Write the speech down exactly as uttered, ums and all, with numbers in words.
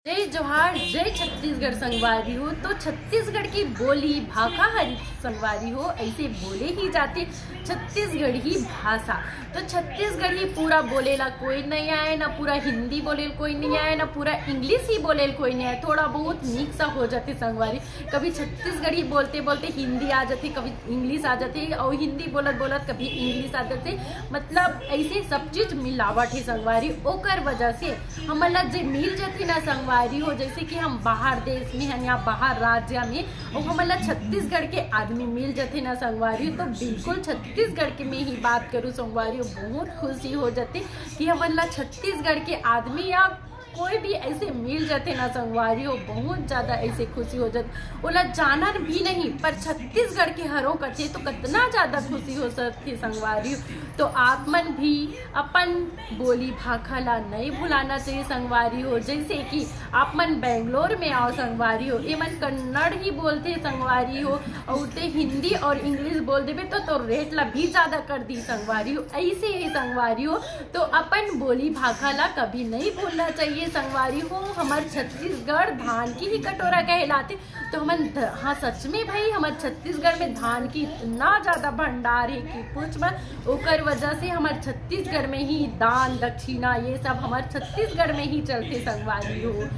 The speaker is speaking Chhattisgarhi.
जय जोहार, जय छत्तीसगढ़ संगवारी हो। तो छत्तीसगढ़ की बोली भाखा हर संगवारी हो, ऐसे बोले ही जाते छत्तीसगढ़ी भाषा। तो छत्तीसगढ़ी पूरा बोलेला कोई नहीं आए, ना पूरा हिंदी बोलेल कोई नहीं आए, ना पूरा इंग्लिश ही बोलेल कोई नहीं आए, थोड़ा बहुत मिक्स हो जाते संगवारी। कभी छत्तीसगढ़ी बोलते बोलते हिंदी आ जाती, कभी इंग्लिश आ जाती, और हिंदी बोलत बोलत कभी इंग्लिश आ जाती। मतलब ऐसे सब चीज मिलावट है संगवारी। ओकर वजह से हमन ला जे मिल जाथे ना संगवारी हो, जैसे कि हम बाहर देश में हन या बाहर राज्य में, और हमन ला छत्तीसगढ़ के आदमी मिल जाथे ना संगवारी हो, तो बिल्कुल छत्तीसगढ़ के में ही बात करूँ संगवारी हो, बहुत खुशी हो जाथे कि हमन ला छत्तीसगढ़ के आदमी या कोई भी ऐसे मिल जाथे ना संगवारी हो, बहुत ज्यादा ऐसे खुशी हो जाथे। ओला जानन भी नहीं, पर छत्तीसगढ़ के हरो कथे तो कितना ज्यादा खुशी हो सकथे संगवारी हो। तो आप मन भी अपन बोली भाखा ला नहीं भुलाना चाहिए संगवारी हो। जैसे कि आप मन बेंगलोर में आओ संगवारी हो, एमन कन्नड़ ही बोलथे संगवारी हो, और ते हिंदी और इंग्लिश बोल देबे तो तोर रेट ला भी ज्यादा कर दी संगवारी हो। ऐसे ही संगवारी हो, तो अपन बोली भाखा ला कभी नहीं भूलना चाहिए संगवारी हो। हमर छत्तीसगढ़ धान की ही कटोरा कहलाथे। तो हमन ध-, हाँ, सच में भाई, हमर छत्तीसगढ़ में धान की इतना ज्यादा भंडार है कि पूछ मत। ओकर वजह से हमर छत्तीसगढ़ में ही दान दक्षिणा ये सब हमर छत्तीसगढ़ में ही चलथे संगवारी हो।